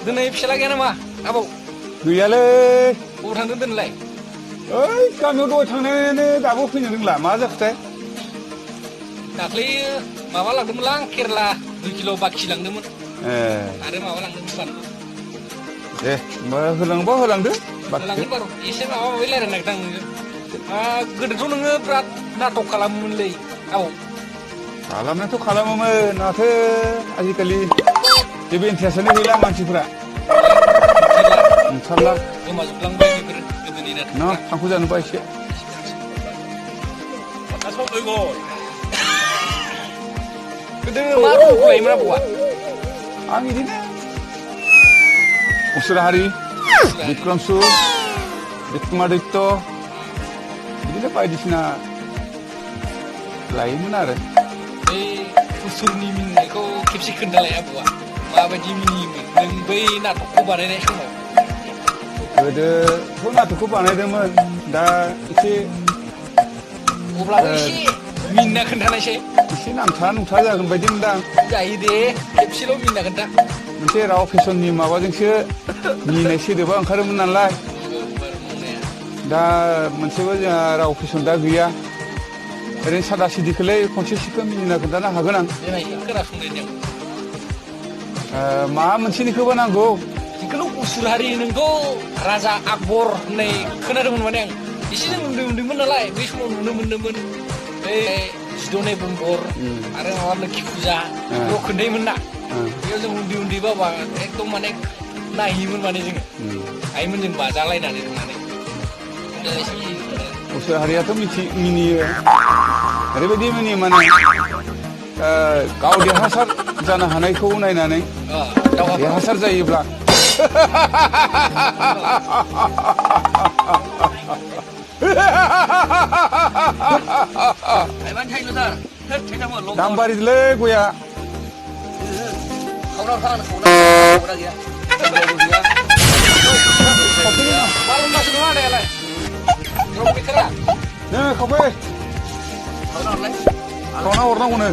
दिनै फिसाला गैया नामा आबौ? गैयालै। बबाव थांदों दिनैलाय? ओइ गामियाव दहाय थांनायानो दाबो फैनो रोंला मा जाखोथाय? दाख्लै माबा लांदोंमोनलां केरेला 2 किल' बाखि लांदोंमोन। आरो माबा लांदोंमोन बानलु। दे होमबा होलांबा होलांदो बाखिखौ। होलांगोन बारु एसे माबा माबि रायज्लायनो नागिरदों आं नोंजों। गोदोथ' नोङो बिराद नाटक खालामोमोनलै आबौ। खालामनायाथ' खालामोमोन माथो आजिखालि जेबो इन्टारेस्टआनो गैला मानसिफोरा। ओंखारला। गोमाजोबलांबाय बेफोर गोदोनि ना नाटकफ्रा। थांखु जानोबा एसे। गोदो मा रलखौ लायोमोन आबौआ? आं बिदिनो मुसुराहारि, बिक्रमसु, बिक्रमादित्य बिदिनो बायदिसिना लायोमोन आरो। बै उसुरनि मिनिनायखौ खेबसे खोन्थालाय आबौआ। माबायदि मिनियोमोन नों बै नाटकखौ बानायनाय समाव? गोदोथ' नाटकखौ बानायदोंमोन दा एसे अब्लाबो एसे मिनिना खोन्थानायसै। एसे नांथा नुंथा जागोन बायदि मोनदां। जायो दे खेबसेल' मिनिना खोन्था। मोनसे राव फेसननि माबाजोंसो मिनिनाय सोदोबा ओंखारोमोन नालाय। दा मोनसेबो जोंहा राव फेसन दा गैया। ओरैनो सादा सिदिखौलाय खनसे सिखौ मिनिना खोन्थानो हागोन आं। देनाय खोनासंनायदों। माबा मोनसेनिखौबो नांगौ। जिखुनु उसुरहारि नोंथ' राजा आकबर होननाय खोनादोंमोन माने आं। एसे जों उन्दै उन्दैमोन नालाय बै समाव नुनो मोन्दोंमोन। बै 14 नभेम्बर आरो माबा लोखि फुजा बेयाव खोन्थायोमोन ना। बेयाव जों उन्दै उन्दैबाबा एकदम माने नायहैयोमोन माने जोङो। हायोमोन जों बाजालायनानै थांनानै। मुसुरहारियाथ' मिनियो। ओरैबायदि मिनियो माने गाव देरहासार जानो हानायखौ नायनानै देरहासार जायोब्ला दाम बारिदोंलै गया। खावफै खावना हरनांगौनो।